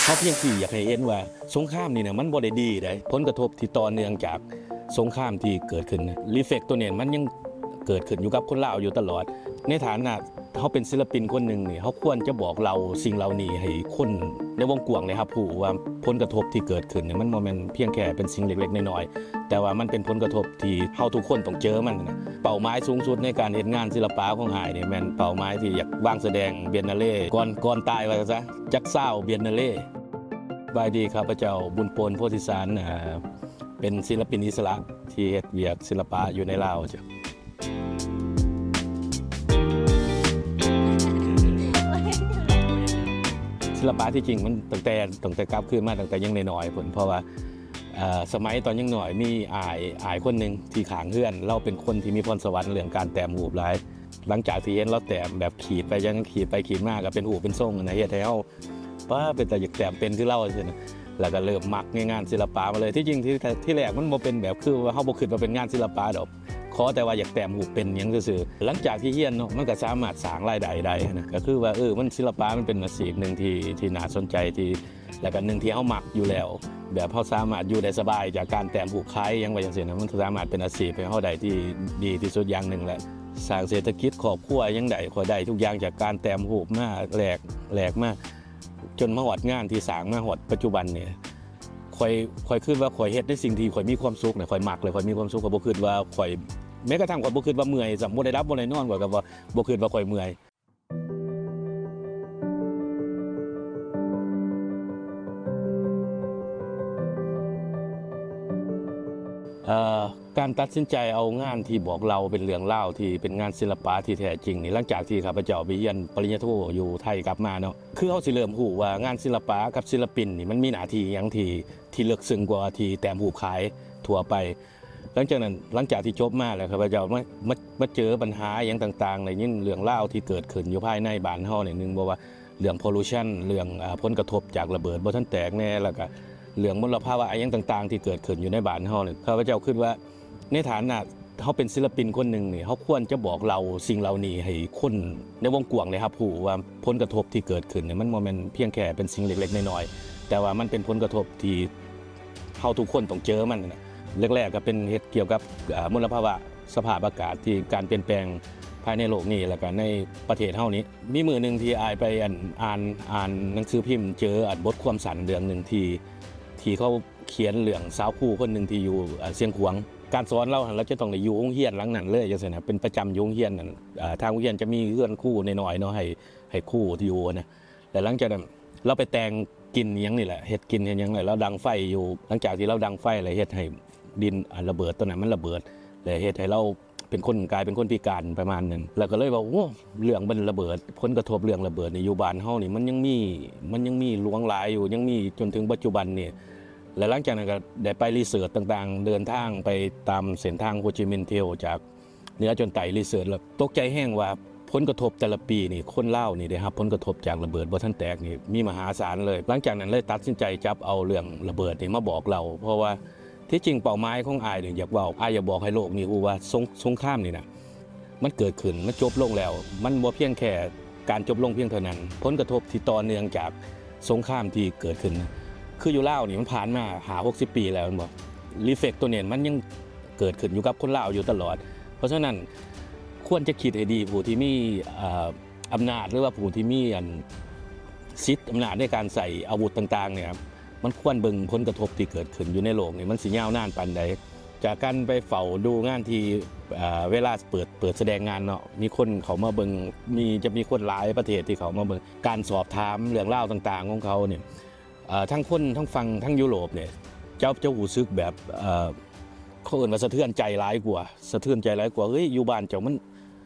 ເຮົາພຽງແຕ່ຢາກໃຫ້ເຫັນວ່າສົງຄາມນີ້ນະ ມັນບໍ່ໄດ້ດີໃດ໋. ຜົນກະທົບທີ່ຕໍ່ເນື່ອງຈາກສົງຄາມທີ່ເກີດຂຶ້ນນະ reflect ໂຕນີ້ມັນຍັງເກີດຂຶ້ນຢູ່ກັບຄົນລາວຢູ່ຕະຫຼອດ. ໃນຖານະເຮົາເປັນສິລະປິນຄົນໜຶ່ງນີ້ ເຮົາຄວນຈະບອກເລົ່າສິ່ງເຫຼົ່ານີ້ໃຫ້ຄົນໃນວົງກວ້າງໄດ້ຮັບຮູ້ວ່າ ຜົນກະທົບທີ່ເກີດຂຶ້ນນີ້ ມັນບໍ່ແມ່ນພຽງແຄ່ເປັນສິ່ງເລັກໆນ້ອຍໆ ແຕ່ວ່າມັນເປັນຜົນກະທົບທີ່ເຮົາທຸກຄົນຕ້ອງເຈີມັນນະ. ເປົ້າໝາຍສູງສຸດໃນການເຮັດງານສິລະປະຂອງອ້າຍນີ້ ແມ່ນເປົ້າໝາຍທີ່ຢາກວາງສະແດງ Biennale ກ່ອນ ກ່ອນຕາຍວ່າຊະ ຈັກຊາວ Biennale. ສະບາຍດີ, ຂ້າພະເຈົ້າ ບຸນໂປນ ໂພທິສານ, ເປັນສິລະປິນອິດສະຫຼະທີ່ເຮັດວຽກສິລະປະຢູ່ໃນລາວ. ສິລະປະທີ່ຈິງມັນຕັ້ງແຕ່ ຕັ້ງແຕ່ກັບຄືນມາຕັ້ງແຕ່ຍັງນ້ອຍໆພຸ້ນ ເພາະວ່າ ເອີ ສະໄໝຕອນຍັງນ້ອຍມີອ້າຍ ອ້າຍຄົນໜຶ່ງທີ່ຂ້າງເຮືອນ ລາວເປັນຄົນທີ່ມີພອນສະຫວັນເລື່ອງການແຕ້ມຮູບຫຼາຍ. ຫຼັງຈາກທີ່ເຫັນລາວແຕ້ມແບບຂີດໄປ ຍັງຂີດໄປຂີດມາ ກໍເປັນຮູບເປັນຊົງຫັ້ນນະ ເຮັດໃຫ້ເຮົາ ປ້າ ເປັນຕາຢາກແຕ້ມເປັນຄືລາວ ຈັ່ງຊີ້ນະ ແລ້ວກໍເລີ່ມມັກໃນງານສິລະປະມາເລີຍ. ທີ່ຈິງທີ່ ທີ່ແລກມັນບໍ່ເປັນແບບ ຄືວ່າເຮົາບໍ່ຄິດວ່າເປັນງານສິລະປະດອກ ຂໍແຕ່ວ່າຢາກແຕ້ມຮູບເປັນຫຍັງຊື່ໆ. ຫຼັງຈາກທີ່ຮຽນເນາະ ມັນກໍສາມາດສ້າງລາຍໄດ້ໄດ້ນະ ກໍຄືວ່າ ເອີ ມັນ ສິລະປະມັນເປັນອາຊີບໜຶ່ງທີ່ ທີ່ໜ້າສົນໃຈ ທີ່ ແລ້ວກໍໜຶ່ງທີ່ເຮົາມັກຢູ່ແລ້ວ ແບບເຮົາສາມາດຢູ່ໄດ້ສະບາຍຈາກການແຕ້ມຮູບຂາຍຫຍັງວ່າຈັ່ງຊີ້ນະ ມັນສາມາດເປັນອາຊີບໃຫ້ເຮົາໄດ້ທີ່ດີທີ່ສຸດຢ່າງໜຶ່ງແຫຼະ. ສ້າງເສດຖະກິດຄອບຄົວຫຍັງໄດ້ ຂ້ອຍໄດ້ທຸກຢ່າງຈາກການແຕ້ມຮູບມາ ແລກ ແລກມາ ຈົນມາຮອດງານທີ່ສ້າງມາຮອດປັດຈຸບັນນີ້ ຂ້ອຍ ຂ້ອຍຄິດວ່າຂ້ອຍເຮັດໃນສິ່ງທີ່ຂ້ອຍມີຄວາມສຸກນະ ຂ້ອຍມັກ ແລະ ຂ້ອຍມີຄວາມສຸກ ຂ້ອຍບໍ່ຄິດວ່າຂ້ອຍ ແມ້ກະທັ່ງຂ້ອຍບໍ່ຄິດວ່າເມື່ອຍຊ້ຳ ບໍ່ໄດ້ຫຼັບບໍ່ໄດ້ນອນ ຂ້ອຍກໍບໍ່ ບໍ່ຄິດວ່າຂ້ອຍເມື່ອຍ. ເອີ ການຕັດສິນໃຈເອົາງານທີ່ບອກເລົ່າເປັນເລື່ອງລາວ ທີ່ເປັນງານສິລະປະທີ່ແທ້ຈິງນີ້ ຫຼັງຈາກທີ່ຂ້າພະເຈົ້າໄປຮຽນປະລິນຍາໂທຢູ່ໄທກັບມາເນາະ ຄືເຮົາຊິເລີ່ມຮູ້ວ່າງານສິລະປະກັບສິລະປິນນີ້ ມັນມີໜ້າທີ່ຫຍັງທີ່ ທີ່ເລິກເຊິ່ງກວ່າທີ່ແຕ້ມຮູບຂາຍທົ່ວໄປ. ຫຼັງຈາກນັ້ນ ຫຼັງຈາກທີ່ຈົບມາແລ້ວ ຂ້າພະເຈົ້າມາ ມາ ມາເຈີບັນຫາຫຍັງຕ່າງໆ ໄດ້ຍິນເລື່ອງລາວທີ່ເກີດຂຶ້ນຢູ່ພາຍໃນບ້ານເຮົານີ້ ໜຶ່ງ ບໍ່ວ່າເລື່ອງ pollution ເລື່ອງ ອາ ຜົນກະທົບຈາກລະເບີດບໍ່ທັນແຕກແດ່ ແລ້ວກະເລື່ອງມົນລະພາວະຫຍັງຕ່າງໆ ທີ່ເກີດຂຶ້ນຢູ່ໃນບ້ານເຮົານີ້ ຂ້າພະເຈົ້າຄິດວ່າ ໃນຖານະເຮົາເປັນສິລະປິນຄົນໜຶ່ງນີ້ ເຮົາຄວນຈະບອກເລົ່າສິ່ງເຫຼົ່ານີ້ໃຫ້ຄົນໃນວົງກວ້າງໄດ້ຮັບຮູ້ວ່າ ຜົນກະທົບທີ່ເກີດຂຶ້ນນີ້ ມັນບໍ່ແມ່ນພຽງແຄ່ເປັນສິ່ງເລັກໆນ້ອຍໆ ແຕ່ວ່າມັນເປັນຜົນກະທົບທີ່ ເຮົາທຸກຄົນຕ້ອງເຈີມັນນະ. ແລກໆກໍເປັນເຮັດກ່ຽວກັບ ເອີ ມົນລະພາວະສະພາບອາກາດທີ່ການປ່ຽນແປງພາຍໃນໂລກນີ້ ແລ້ວກໍໃນປະເທດເຮົານີ້. ມີມື້ໜຶ່ງທີ່ອ້າຍໄປ ອັນ ອ່ານ ອ່ານໜັງສືພິມ ເຈີ ອັນ ບົດຄວາມສັ້ນເລື່ອງໜຶ່ງທີ່ ທີ່ເຂົາຂຽນເລື່ອງສາວຄູຄົນໜຶ່ງທີ່ຢູ່ ເອີ ຊຽງຂວາງ. ການສອນລາວຫັ້ນ ລາວຈະຕ້ອງໄດ້ຢູ່ໂຮງຮຽນຫຼັງນັ້ນເລີຍ ຈັ່ງຊີ້ນະ ເປັນປະຈຳຢູ່ໂຮງຮຽນນັ້ນ. ເອີ ທາງໂຮງຮຽນຈະມີເຮືອນຄູນ້ອຍໆເນາະ ໃຫ້ ໃຫ້ຄູທີ່ຢູ່ນະ. ແລ້ວຫຼັງຈາກນັ້ນ ລາວໄປແຕ່ງກິ່ນອີ່ຫຍັງນີ້ແຫຼະ ເຮັດກິ່ນເຮັດຫຍັງແຫຼະ ລາວດັງໄຟຢູ່. ຫຼັງຈາກທີ່ລາວດັງໄຟແລ້ວ ເຮັດໃຫ້ດິນ ອັນ ລະເບີດໂຕນັ້ນມັນລະເບີດ ແລະ ເຮັດໃຫ້ລາວເປັນຄົນ ກາຍເປັນຄົນພິການປະມານນັ້ນ. ແລ້ວກໍເລີຍວ່າ ໂອ້ ເລື່ອງມັນລະເບີດ ຜົນກະທົບເລື່ອງລະເບີດນີ້ ຢູ່ບ້ານເຮົານີ້ມັນຍັງມີ ມັນຍັງມີຫຼວງຫຼາຍຢູ່ ຍັງມີຈົນເຖິງປັດຈຸບັນນີ້. ແລະ ຫຼັງຈາກນັ້ນກໍໄດ້ໄປ research ຕ່າງໆ ເດີນທາງໄປຕາມເສັ້ນທາງ Ho Chi Minh Trail ຈາກ ເໜືອຈົນໃຕ້ research ແລ້ວຕົກໃຈແຮງວ່າ ຜົນກະທົບແຕ່ລະປີນີ້ ຄົນລາວນີ້ໄດ້ຮັບຜົນກະທົບຈາກລະເບີດບໍ່ທັນແຕກນີ້ມີມະຫາສານເລີຍ. ຫຼັງຈາກນັ້ນເລີຍຕັດສິນໃຈຈັບເອົາເລື່ອງລະເບີດນີ້ມາບອກເລົ່າ ເພາະວ່າທີ່ຈິງເປົ້າໝາຍຂອງອ້າຍນີ້ຢາກເວົ້າ ອ້າຍຢາກບອກໃຫ້ໂລກນີ້ຮູ້ວ່າ ສົງ ສົງຄາມນີ້ນະ ມັນເກີດຂຶ້ນ ມັນຈົບລົງແລ້ວ ມັນບໍ່ພຽງແຄ່ການຈົບລົງພຽງເທົ່ານັ້ນ ຜົນກະທົບທີ່ຕໍ່ເນື່ອງຈາກສົງຄາມທີ່ເກີດຂຶ້ນ ຄືຢູ່ລາວນີ້ມັນຜ່ານມາຫ້າຫົກສິບປີແລ້ວແມ່ນບໍ່? reflect ໂຕນີ້ມັນຍັງ ເກີດຂຶ້ນຢູ່ກັບຄົນລາວຢູ່ຕະຫຼອດ. ເພາະສະນັ້ນ ຄວນຈະຄິດໃຫ້ດີ ຜູ້ທີ່ມີ ເອີ ອຳນາດ ຫຼືວ່າຜູ້ທີ່ມີ ອັນ ສິດອຳນາດໃນການໃຊ້ອາວຸດຕ່າງໆນີ້ ມັນຄວນເບິ່ງຜົນກະທົບທີ່ເກີດຂຶ້ນຢູ່ໃນໂລກນີ້ ມັນຊິຍາວນານປານໃດ. ຈາກການໄປເຝົ້າດູງານທີ່ ເອີ ເວລາເປີດ ເປີດສະແດງງານເນາະ ມີຄົນເຂົ້າມາເບິ່ງ ມີ ຈະມີຄົນຫຼາຍປະເທດທີ່ເຂົ້າມາເບິ່ງ ການສອບຖາມເລື່ອງລາວຕ່າງໆຂອງເຂົານີ້ ເອີ ທັງຄົນ ທັງຝັ່ງ ທັງຢູໂຣບນີ້ ເຈົ້າ ເຈົ້າຮູ້ສຶກແບບ ເອີ ເຂົາເອີ້ນວ່າສະເທືອນໃຈຫຼາຍກວ່າ ສະເທືອນໃຈຫຼາຍກວ່າ ເຮີ້ຍ ຢູ່ບ້ານເຈົ້າມັນ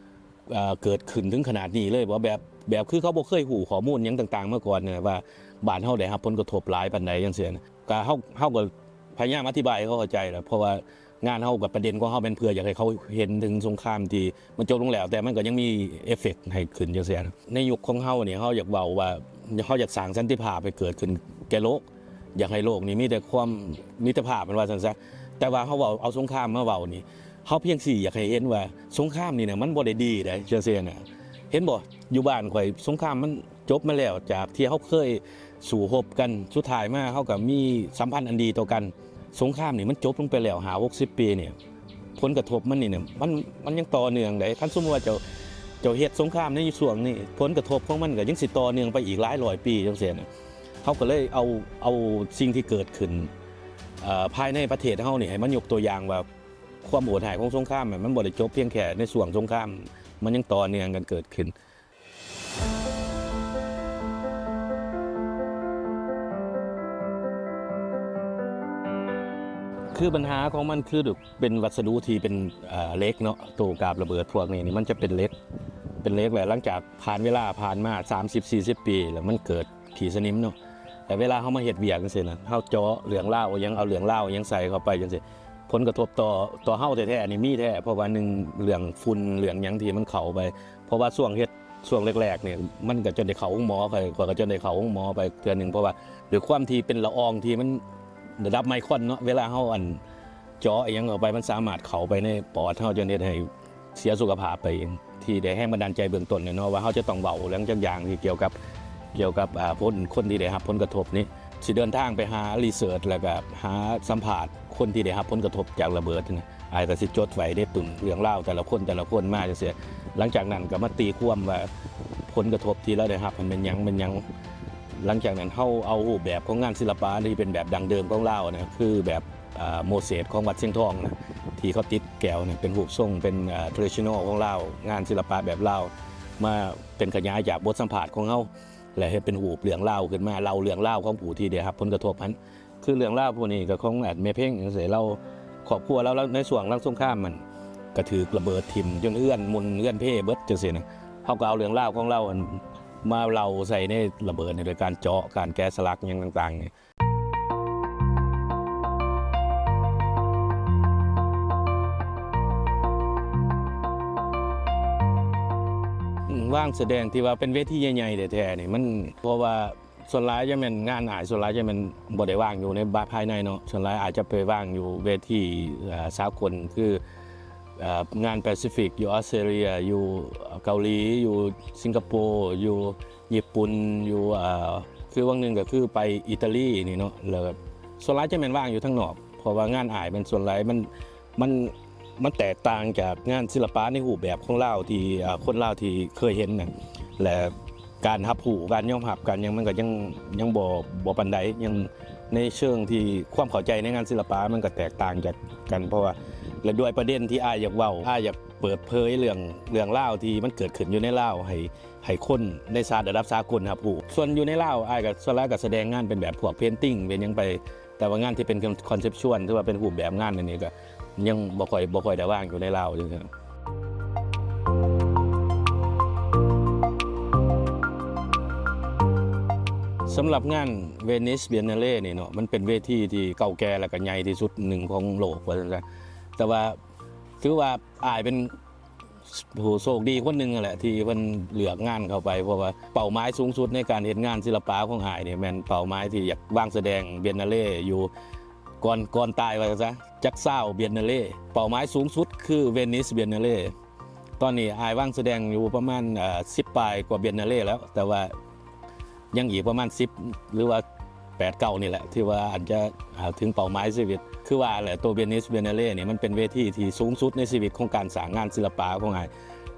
ເອີ ເກີດຂຶ້ນເຖິງຂະໜາດນີ້ເລີຍບໍ່? ແບບ ແບບຄືເຂົາບໍ່ເຄີຍຮູ້ຂໍ້ມູນຫຍັງຕ່າງໆມາກ່ອນນະ ວ່າບ້ານເຮົາໄດ້ຮັບຜົນກະທົບຫຼາຍປານໃດ ຈັ່ງຊີ້ນະ. ກະເຮົາ ເຮົາກໍພະຍາຍາມອະທິບາຍໃຫ້ເຂົາເຂົ້າໃຈແຫຼະ ເພາະວ່າງານເຮົາກັບປະເດັນຂອງເຮົາແມ່ນເພື່ອຢາກໃຫ້ເຂົາເຫັນເຖິງສົງຄາມທີ່ມັນຈົບລົງແລ້ວ ແຕ່ມັນກໍຍັງມີເອຟເຟັກໃຫ້ຂຶ້ນ ຈັ່ງຊີ້ນະ. ໃນຍຸກຂອງເຮົານີ້ ເຮົາຢາກເວົ້າວ່າ ເຮົາຢາກສ້າງສັນຕິພາບໃຫ້ເກີດຂຶ້ນແກ່ໂລກ ຢາກໃຫ້ໂລກນີ້ມີແຕ່ຄວາມມິດຕະພາບ ແມ່ນວ່າຊັ້ນຊະ. ແຕ່ວ່າເຮົາເວົ້າ ເອົາສົງຄາມມາເວົ້ານີ້ ເຮົາພຽງຊີ້ຢາກໃຫ້ເຫັນວ່າສົງຄາມນີ້ນະ ມັນບໍ່ໄດ້ດີໃດ໋ ຈັ່ງຊີ້ນະ. ເຫັນບໍ່? ຢູ່ບ້ານຂ້ອຍ ສົງຄາມມັນ ຈົບມາແລ້ວ ຈາກທີ່ເຮົາເຄີຍສູ້ຮົບກັນ ສຸດທ້າຍມາເຮົາກໍມີສຳພັນອັນດີຕໍ່ກັນ. ສົງຄາມນີ້ມັນຈົບລົງໄປແລ້ວຫ້າຫົກສິບປີນີ້ ຜົນກະທົບມັນນີ້ນະ ມັນ ມັນຍັງຕໍ່ເນື່ອງໄດ໋. ຄັນສົມມຸດວ່າເຈົ້າ ເຈົ້າເຮັດສົງຄາມໃນຊ່ວງນີ້ ຜົນກະທົບຂອງມັນກໍຍັງຊິຕໍ່ເນື່ອງໄປອີກຫຼາຍຮ້ອຍປີຈັ່ງຊີ້ນະ. ເຮົາກໍເລີຍເອົາ ເອົາສິ່ງທີ່ເກີດຂຶ້ນ ເອີ ພາຍໃນປະເທດເຮົານີ້ ໃຫ້ມາຍົກຕົວຢ່າງວ່າ ຄວາມໂຫດຮ້າຍຂອງສົງຄາມ ມັນບໍ່ໄດ້ຈົບພຽງແຄ່ໃນຊ່ວງສົງຄາມ ມັນຍັງຕໍ່ເນື່ອງກັນເກີດຂຶ້ນ. ຄືບັນຫາຂອງມັນຄືເປັນວັດສະດຸທີ່ເປັນ ເອີ ເຫຼັກເນາະ, ໂຕ້ກາບລະເບີດພວກນີ້ນີ້ ມັນຈະເປັນເຫຼັກ ເປັນເຫຼັກ ແລ້ວຫຼັງຈາກຜ່ານເວລາຜ່ານມາສາມສິບສີ່ສິບປີ ແລ້ວມັນເກີດ ຂີ້ສະໜິມເນາະ. ແຕ່ເວລາເຮົາມາເຮັດວຽກຈັ່ງຊີ້ນະ ເຮົາເຈາະເລື່ອງລາວອີ່ຫຍັງ ເອົາເລື່ອງລາວອີ່ຫຍັງໃສ່ເຂົ້າໄປຈັ່ງຊີ້ ຜົນກະທົບຕໍ່ ຕໍ່ເຮົາແທ້ໆນີ້ມີແທ້ ເພາະວ່າໜຶ່ງ ເລື່ອງຝຸ່ນເລື່ອງຫຍັງທີ່ມັນເຂົ້າໄປ ເພາະວ່າຊ່ວງເຮັດ ຊ່ວງແລກໆນີ້ ມັນກໍຈົນໄດ້ເຂົ້າໂຮງໝໍ ຂ້ອຍ ຂ້ອຍກໍຈົນໄດ້ເຂົ້າໂຮງໝໍໄປເທື່ອໜຶ່ງ ເພາະວ່າດ້ວຍຄວາມທີ່ເປັນລະອອງທີ່ມັນລະດັບໄມຄອນເນາະ ເວລາເຮົາ ອັນ ເຈາະອີ່ຫຍັງເຂົ້າໄປ ມັນສາມາດເຂົ້າໄປໃນປອດເຮົາ ຈົນເຮັດໃຫ້ເສຍສຸຂະພາບໄປເອງ. ທີ່ໄດ້ແຮງບັນດານໃຈເບື້ອງຕົ້ນເນາະ ວ່າເຮົາຈະຕ້ອງເວົ້າເລື່ອງຈັກຢ່າງທີ່ກ່ຽວກັບ ກ່ຽວກັບ ອາ ຜົນ ຄົນທີ່ໄດ້ຮັບຜົນກະທົບນີ້ ຊິເດີນທາງໄປຫາ research ແລ້ວກໍຫາສຳພາດຄົນທີ່ໄດ້ຮັບຜົນກະທົບຈາກລະເບີດນະ. ອ້າຍກໍຊິຈົດໄວ້ໃນປຶ້ມເລື່ອງລາວແຕ່ລະຄົນ ແຕ່ລະຄົນມາຈັ່ງຊີ້. ຫຼັງຈາກນັ້ນກໍມາຕີຄວາມວ່າຜົນກະທົບທີ່ລາວໄດ້ຮັບມັນແມ່ນຫຍັງ ແມ່ນຫຍັງ. ຫຼັງຈາກນັ້ນເຮົາເອົາຮູບແບບຂອງງານສິລະປະທີ່ເປັນແບບດັ້ງເດີມຂອງລາວນະ ຄືແບບ ອາ ໂມເສດຂອງວັດຊຽງທອງນະ ທີ່ເຂົາຕິດແກ້ວນະ ເປັນຮູບຊົງ ເປັນ ອາ traditional ຂອງລາວ ງານສິລະປະແບບລາວ ມາເປັນຂະຫຍາຍຈາກບົດສຳພາດຂອງເຮົາ ແລະ ເຮັດເປັນຮູບເລື່ອງລາວຂຶ້ນມາ ເລົ່າເລື່ອງລາວຂອງຜູ້ທີ່ໄດ້ຮັບຜົນກະທົບຫັ້ນ. ຄືເລື່ອງລາວພວກນີ້ກໍຂອງ ອາ ແມ່ເພັງຈັ່ງຊີ້ ລາວ ຄອບຄົວລາວ ລາວໃນຊ່ວງຫຼັງສົງຄາມຫັ້ນ ກໍຖືກລະເບີດຖິ້ມຈົນເຮືອນໝຸ່ນເຮືອນເພເບິດຈັ່ງຊີ້ນະ. ເຮົາກໍເອົາເລື່ອງລາວຂອງລາວຫັ້ນມາເລົ່າໃສ່ໃນລະເບີດນີ້ ໂດຍການເຈາະ ການແກະສະຫຼັກຫຍັງຕ່າງໆນີ້. ວາງສະແດງທີ່ວ່າເປັນເວທີໃຫຍ່ໆແທ້ໆນີ້ ມັນ ເພາະວ່າສ່ວນຫຼາຍຈະແມ່ນງານອ້າຍ ສ່ວນຫຼາຍຈະແມ່ນບໍ່ໄດ້ວາງຢູ່ໃນບາ ພາຍໃນເນາະ ສ່ວນຫຼາຍອາດຈະໄປວາງຢູ່ເວທີ ເອີ ສາກົນ ຄື ເອີ ງານ Pacific ຢູ່ອອສເຕຣເລຍ ຢູ່ເກົາຫຼີ ຢູ່ສິງກະໂປ ຢູ່ ຍີ່ປຸ່ນ ຢູ່ ເອີ ຄືຫວ່າງໜຶ່ງກໍຄືໄປອີຕາລີນີ້ເນາະ ແລ້ວກໍສ່ວນຫຼາຍຈະແມ່ນວາງຢູ່ທາງນອກ ເພາະວ່າງານອ້າຍມັນສ່ວນຫຼາຍມັນ ມັນ ມັນແຕກຕ່າງຈາກງານສິລະປະໃນຮູບແບບຂອງລາວທີ່ ເອີ ຄົນລາວທີ່ເຄີຍເຫັນນະ ແລະ ການຮັບຮູ້ ການຍອມຮັບ ການຫຍັງ ມັນກໍຍັງ ຍັງບໍ່ ບໍ່ປານໃດ ຍັງໃນເຊີງທີ່ຄວາມເຂົ້າໃຈໃນງານສິລະປະມັນກໍແຕກຕ່າງຈາກກັນ ເພາະວ່າ ແລະ ດ້ວຍປະເດັນທີ່ອ້າຍຢາກເວົ້າ ອ້າຍຢາກເປີດເຜີຍເລື່ອງ ເລື່ອງລາວທີ່ມັນເກີດຂຶ້ນຢູ່ໃນລາວໃຫ້ ໃຫ້ຄົນໃນສາ ລະດັບສາກົນຮັບຮູ້. ສ່ວນຢູ່ໃນລາວ ອ້າຍກໍສ່ວນຫຼາຍກໍສະແດງງານເປັນແບບພວກ painting ເປັນຫຍັງໄປ ແຕ່ວ່າງານທີ່ເປັນ conceptual ຫຼືວ່າເປັນຮູບແບບງານອັນນີ້ກໍຍັງບໍ່ຄ່ອຍ ບໍ່ຄ່ອຍໄດ້ວາງຢູ່ໃນລາວຈັ່ງຊີ້. ສຳລັບງານ Venice Biennale ນີ້ເນາະ ມັນເປັນເວທີທີ່ເກົ່າແກ່ ແລ້ວກໍໃຫຍ່ທີ່ສຸດໜຶ່ງຂອງໂລກວ່າຊັ້ນຊະ ແຕ່ວ່າຖືວ່າອ້າຍເປັນ ໂອ້ ໂຊກດີຄົນໜຶ່ງຫັ້ນແຫຼະ ທີ່ເພິ່ນເລືອກງານເຂົ້າໄປ ເພາະວ່າເປົ້າໝາຍສູງສຸດໃນການເຮັດງານສິລະປະຂອງອ້າຍນີ້ ແມ່ນເປົ້າໝາຍທີ່ຢາກວາງສະແດງ Biennale ຢູ່ ກ່ອນ ກ່ອນຕາຍວ່າຊັ້ນຊະ ຈັກຊາວ Biennale ເປົ້າໝາຍສູງສຸດຄື Venice Biennale. ຕອນນີ້ອ້າຍວາງສະແດງຢູ່ປະມານ ເອີ ສິບປາຍກວ່າ Biennale ແລ້ວ ແຕ່ວ່າ ຍັງອີກປະມານສິບ ຫຼືວ່າແປດເກົ້ານີ້ແຫຼະ ທີ່ວ່າອາດຈະ ອ່າ ເຖິງເປົ້າໝາຍຊີວິດ. ຄືວ່າແຫຼະ ໂຕ Venice Biennale ນີ້ມັນເປັນເວທີທີ່ສູງສຸດໃນຊີວິດຂອງການສ້າງງານສິລະປະຂອງອ້າຍ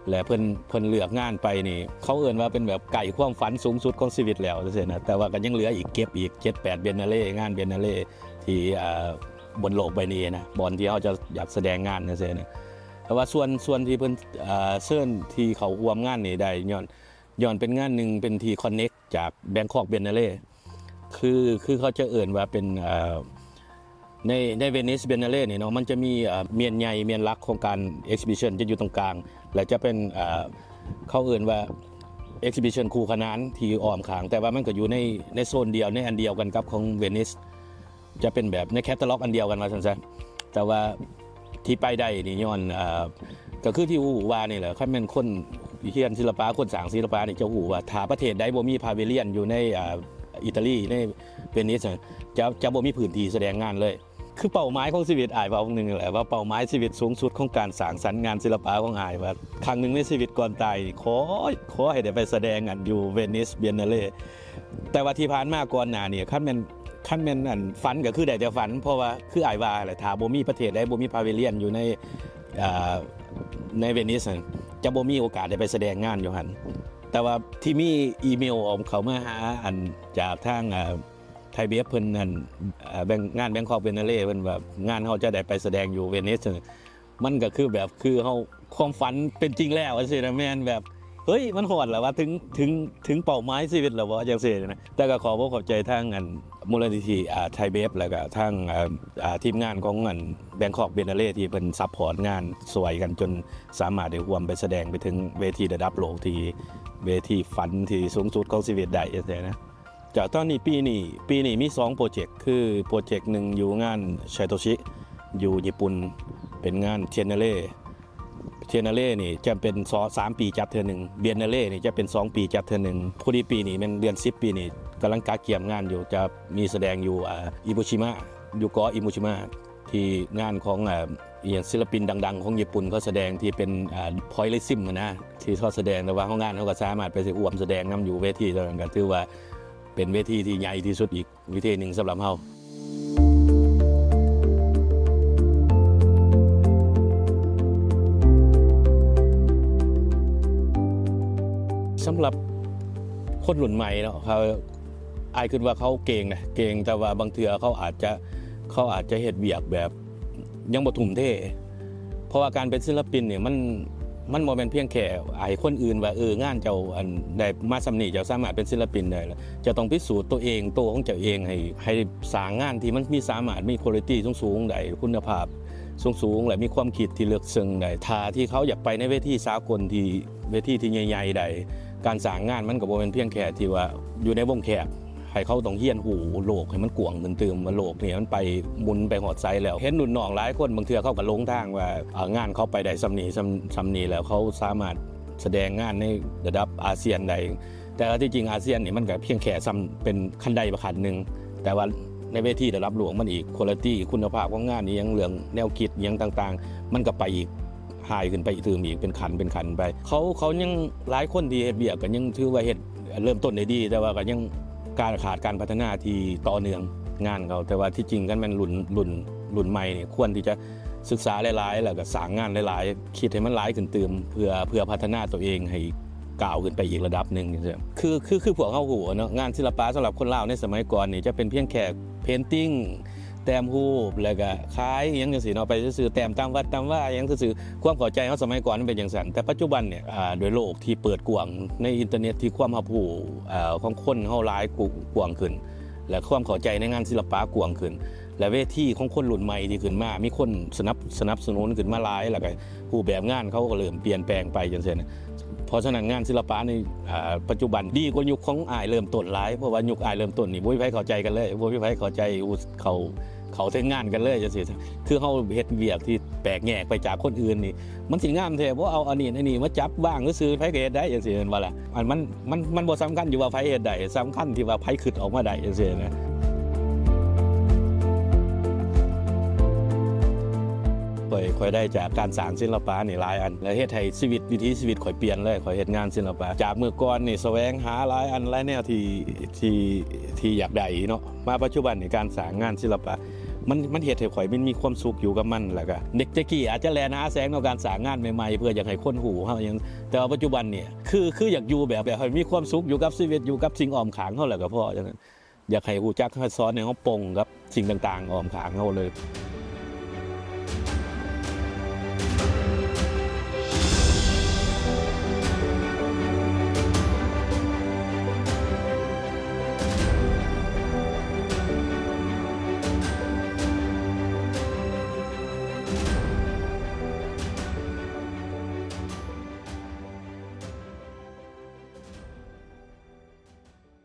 ແລະ ເພິ່ນ ເພິ່ນເລືອກງານໄປນີ້ ເຂົາເອີ້ນວ່າເປັນແບບໃກ້ຄວາມຝັນສູງສຸດຂອງຊີວິດແລ້ວ ຈັ່ງຊີ້ນະ ແຕ່ວ່າກໍຍັງເຫຼືອອີກ ເກັບອີກເຈັດແປດ Biennale ງານ Biennale ທີ່ ອ່າ ບົນໂລກໃບນີ້ນະ ບ່ອນທີ່ເຮົາຈະຢາກສະແດງງານ ຈັ່ງຊີ້ນະ. ແຕ່ວ່າສ່ວນ ສ່ວນທີ່ເພິ່ນ ອ່າ ເຊີນທີ່ເຂົ້າຮ່ວມງານນີ້ໄດ້ ຍ້ອນ ຍ້ອນເປັນງານໜຶ່ງເປັນທີ່ connect ຈາກ Bangkok Biennale ຄື ຄືເຂົາຈະເອີ້ນວ່າເປັນ ເອີ ໃນ ໃນ Venice Biennale ນີ້ເນາະ ມັນຈະມີ ເອີ ເມນໃຫຍ່ ເມນຫຼັກຂອງການ exhibition ຈະຢູ່ຕຣົງກາງ ແລະ ຈະເປັນ ເອີ ເຂົາເອີ້ນວ່າ exhibition ຄູ່ຂະໜານທີ່ອ້ອມຂ້າງ ແຕ່ວ່າມັນກໍຢູ່ໃນ ໃນໂຊນດຽວ ໃນອັນດຽວກັນກັບຂອງ Venice ຈະເປັນແບບໃນ catalog ອັນດຽວກັນວ່າຊັ້ນຊະ ແຕ່ວ່າທີ່ໄປໄດ້ນີ້ຍ້ອນ ເອີ ກໍຄືທີ່ຮູ້ວ່ານີ້ແຫຼະ ຄັນແມ່ນຄົນຮຽນສິລະປະ ຄົນສ້າງສິລະປະນີ້ຈະຮູ້ວ່າ ຖ້າປະເທດໃດບໍ່ມີ pavilion ຢູ່ໃນ ເອີ ອີຕາລີ ໃນ Venice ຈະ ຈະບໍ່ມີພື້ນທີ່ສະແດງງານເລີຍ. ຄືເປົ້າໝາຍຂອງຊີວິດ ອ້າຍເວົ້າໜຶ່ງແຫຼະ ວ່າເປົ້າໝາຍຊີວິດສູງສຸດຂອງການສ້າງສັນງານສິລະປະຂອງອ້າຍ ວ່າຄັ້ງໜຶ່ງໃນຊີວິດກ່ອນຕາຍ ຂໍ ຂໍໃຫ້ໄດ້ໄປສະແດງອັນຢູ່ເວນິສ Biennale. ແຕ່ວ່າທີ່ຜ່ານມາກ່ອນໜ້ານີ້ ຄັນແມ່ນ ຄັນແມ່ນອັນຝັນກໍຄືໄດ້ແຕ່ຝັນ ເພາະວ່າຄືອ້າຍວ່າແຫຼະ ຖ້າບໍ່ມີປະເທດໃດ ບໍ່ມີປາວິລຽນຢູ່ໃນ ອ່າ ໃນເວນິສນັ້ນ ຈະບໍ່ມີໂອກາດໄດ້ໄປສະແດງງານຢູ່ຫັ້ນ. ແຕ່ວ່າທີ່ມີອີເມວອອກເຂົ້າມາຫາອັນ ຈາກທາງ ອ່າ ໄທເບຟເພິ່ນນັ້ນ ເອີ ແບງ ງານ Bangkok Biennale ເພິ່ນວ່າງານເຮົາຈະໄດ້ໄປສະແດງຢູ່ເວນິສ ມັນກໍຄືແບບ ຄືເຮົາ ຄວາມຝັນເປັນຈິງແລ້ວ ຈັ່ງຊີ້ນະ ແມ່ນແບບ ເຮີ້ຍ ມັນຮອດແລ້ວວ່າ ເຖິງ ເຖິງ ເຖິງເປົ້າໝາຍຊີວິດແລ້ວບໍ ຈັ່ງຊີ້ນະ. ແຕ່ກໍຂອບອົກຂອບໃຈທາງອັນ ມູນນິທິ ອ່າ ໄທເບຟ ແລ້ວກໍທາງ ອ່າ ອ່າ ທີມງານຂອງອັນ Bangkok Biennale ທີ່ເພິ່ນຊັບພອດງານ ຊ່ວຍກັນຈົນສາມາດໄດ້ຮ່ວມໄປສະແດງໄປເຖິງເວທີລະດັບໂລກ ທີ່ເວທີຝັນທີ່ສູງສຸດຂອງຊີວິດໄດ້ ຈັ່ງຊີ້ນະ. ຈາກຕອນນີ້ ປີນີ້ ປີນີ້ມີສອງໂປຣເຈັກ ຄືໂປຣເຈັກໜຶ່ງຢູ່ງານ Satoshi ຢູ່ຍີ່ປຸ່ນ ເປັນງານ Triennale. Triennale ນີ້ຈະເປັນສອງ ສາມປີຈັດເທື່ອໜຶ່ງ Biennale ນີ້ຈະເປັນສອງປີຈັດເທື່ອໜຶ່ງ. ພໍດີປີນີ້ແມ່ນເດືອນສິບປີນີ້ ກຳລັງກະກຽມງານຢູ່ ຈະມີສະແດງຢູ່ ອ່າ ອິບູຊິມະ ຢູ່ເກາະອິບູຊິມະ ທີ່ງານຂອງ ອ່າ ອີ່ຫຍັງ ສິລະປິນດັງໆຂອງຍີ່ປຸ່ນເຂົາສະແດງ ທີ່ເປັນ ອ່າ Pointillism ຫັ້ນນະ ທີ່ເຂົາສະແດງ. ແຕ່ວ່າເຮົາ ງານເຮົາກໍສາມາດໄປຮ່ວມສະແດງນຳຢູ່ເວທີເຫຼົ່ານັ້ນ ກໍຖືວ່າເປັນເວທີທີ່ໃຫຍ່ທີ່ສຸດອີກເວທີໜຶ່ງສຳລັບເຮົາ. ສຳລັບຄົນລຸ້ນໃໝ່ເນາະ ເຂົາ ອ້າຍຄິດວ່າເຂົາເກັ່ງນະ ເກັ່ງ ແຕ່ວ່າບາງເທື່ອເຂົາອາດຈະ ເຂົາອາດຈະເຮັດວຽກແບບຍັງບໍ່ທຸ່ມເທ ເພາະວ່າການເປັນສິລະປິນນີ້ ມັນ ມັນບໍ່ແມ່ນພຽງແຄ່ໃຫ້ຄົນອື່ນວ່າ ເອີ ງານເຈົ້າ ອັນ ໄດ້ມາສ່ຳນີ້ ເຈົ້າສາມາດເປັນສິລະປິນໄດ້ແລ້ວ. ເຈົ້າຕ້ອງພິສູດຕົວເອງ ໂຕຂອງເຈົ້າເອງ ໃຫ້ ໃຫ້ສ້າງງານທີ່ມັນມີ ສາມາດມີ quality ສູງໆໄດ້ ຄຸນນະພາບສູງໆ ແລະ ມີຄວາມຄິດທີ່ເລິກເຊິ່ງໄດ້. ຖ້າທີ່ເຂົາຢາກໄປໃນເວທີສາກົນ ທີ່ ເວທີທີ່ໃຫຍ່ໆໄດ້ ການສ້າງງານມັນກໍບໍ່ແມ່ນພຽງແຄ່ທີ່ວ່າຢູ່ໃນວົງແຄບ ໃຫ້ເຂົາຕ້ອງຮຽນຮູ້ໂລກໃຫ້ມັນກວ້າງຂຶ້ນຕື່ມ ວ່າໂລກນີ້ມັນໄປໝູນໄປຮອດໃສແລ້ວ. ເຫັນລຸ້ນນ້ອງຫຼາຍຄົນ ບາງເທື່ອເຂົາກໍຫຼົງທາງວ່າ ເອີ ງານເຂົາໄປໄດ້ສ່ຳນີ້ ສ່ຳ ສ່ຳນີ້ແລ້ວ ເຂົາສາມາດສະແດງງານໃນລະດັບອາຊຽນໄດ້. ແຕ່ວ່າທີ່ຈິງອາຊຽນນີ້ມັນກໍພຽງແຄ່ສ່ຳເປັນຂັ້ນໄດຂັ້ນໜຶ່ງ ແຕ່ວ່າໃນເວທີລະດັບໂລກມັນອີກ quality ຄຸນນະພາບຂອງງານ ອີ່ຫຍັງ ເລື່ອງແນວຄິດ ອີ່ຫຍັງຕ່າງໆ ມັນກໍໄປອີກ high ຂຶ້ນໄປຕື່ມອີກ ເປັນຂັ້ນເປັນຂັ້ນໄປ. ເຂົາ ເຂົາຍັງ ຫຼາຍຄົນທີ່ເຮັດວຽກກໍຍັງຖືວ່າເຮັດ ເລີ່ມຕົ້ນໄດ້ດີ ແຕ່ວ່າກໍຍັງ ການ ຂາດການພັດທະນາທີ່ຕໍ່ເນື່ອງງານເຂົາ. ແຕ່ວ່າທີ່ຈິງຄັນແມ່ນລຸ້ນ ລຸ້ນ ລຸ້ນໃໝ່ນີ້ ຄວນທີ່ຈະສຶກສາຫຼາຍໆ ແລ້ວກໍສ້າງງານຫຼາຍໆ ຄິດໃຫ້ມັນຫຼາຍຂຶ້ນຕື່ມ ເພື່ອ ເພື່ອພັດທະນາຕົວເອງໃຫ້ກ້າວຂຶ້ນໄປອີກລະດັບໜຶ່ງ. ຄື ຄື ຄືພວກເຮົາຮູ້ເນາະ ງານສິລະປະສຳລັບຄົນລາວໃນສະໄໝກ່ອນນີ້ ຈະເປັນພຽງແຄ່ painting ແຕ້ມຮູບ ແລ້ວກໍຂາຍອີ່ຫຍັງຈັ່ງຊີ້ເນາະ ໄປຊື່ໆ ແຕ້ມຕາມວັດຕາມວາອີ່ຫຍັງຊື່ໆ. ຄວາມເຂົ້າໃຈເຮົາສະໄໝກ່ອນມັນເປັນຈັ່ງຊັ້ນ ແຕ່ປັດຈຸບັນນີ້ ອ່າ ດ້ວຍໂລກທີ່ເປີດກວ້າງ ໃນອິນເຕີເນັດທີ່ຄວາມຮັບຮູ້ ອ່າ ຂອງຄົນເຮົາຫຼາຍ ກວ້າງຂຶ້ນ ແລະ ຄວາມເຂົ້າໃຈໃນງານສິລະປະກວ້າງຂຶ້ນ ແລະ ເວທີຂອງຄົນລຸ້ນໃໝ່ທີ່ຂຶ້ນມາ ມີຄົນສະໜັບ ສະໜັບສະໜູນຂຶ້ນມາຫຼາຍ ແລ້ວກໍຮູບແບບງານເຂົາກໍເລີ່ມປ່ຽນແປງໄປຈັ່ງຊີ້ນະ. ເພາະສະນັ້ນງານສິລະປະໃນ ອ່າ ປັດຈຸບັນດີກວ່າຍຸກຂອງອ້າຍເລີ່ມຕົ້ນຫຼາຍ ເພາະວ່າຍຸກອ້າຍເລີ່ມຕົ້ນນີ້ບໍ່ມີໃຜເຂົ້າໃຈກັນເລີຍ ບໍ່ມີໃຜເຂົ້າໃຈ ເຂົ້າ ເຂົ້າເຖິງງານກັນເລີຍຈັ່ງຊີ້. ຄືເຮົາເຮັດວຽກທີ່ແປກແຍກໄປຈາກຄົນອື່ນນີ້ ມັນຊິງາມແທ້ບໍ່? ເອົາອັນນີ້ອັນນີ້ມາຈັບວາງຊື່ໆ ໃຜກໍເຮັດໄດ້ຈັ່ງຊີ້ແມ່ນບໍ່ລະ? ອັນມັນ ມັນ ມັນບໍ່ສຳຄັນຢູ່ວ່າໃຜເຮັດໄດ້ ສຳຄັນທີ່ວ່າໃຜຄິດອອກມາໄດ້ຈັ່ງຊີ້ນະ. ຂ້ອຍ ຂ້ອຍໄດ້ຈາກການສ້າງສິລະປະນີ້ຫຼາຍອັນ ແລະ ເຮັດໃຫ້ຊີວິດ ວິຖີຊີວິດຂ້ອຍປ່ຽນເລີຍ. ຂ້ອຍເຮັດງານສິລະປະ ຈາກເມື່ອກ່ອນນີ້ສະແຫວງຫາຫຼາຍອັນຫຼາຍແນວທີ່ ທີ່ ທີ່ຢາກໄດ້ເນາະ ມາປັດຈຸບັນນີ້ການສ້າງງານສິລະປະ ມັນ ມັນເຮັດໃຫ້ຂ້ອຍມັນມີຄວາມສຸກຢູ່ກັບມັນ. ແລ້ວກໍເດັກແຕ່ກີ້ອາດຈະແລ່ນຫາແສງເນາະ ການສ້າງງານໃໝ່ໆ ເພື່ອຢາກໃຫ້ຄົນຮູ້ເຮົາຫຍັງ ແຕ່ວ່າປັດຈຸບັນນີ້ ຄື ຄືຢາກຢູ່ແບບ ແບບໃຫ້ມີຄວາມສຸກຢູ່ກັບຊີວິດ ຢູ່ກັບສິ່ງອ້ອມຂ້າງເຮົາແລ້ວກໍພໍ ຈັ່ງຊັ້ນ. ຢາກໃຫ້ຮູ້ຈັກ ໃຫ້ສອນໃຫ້ເຮົາປົງກັບສິ່ງຕ່າງໆອ້ອມຂ້າງເຮົາເລີຍ.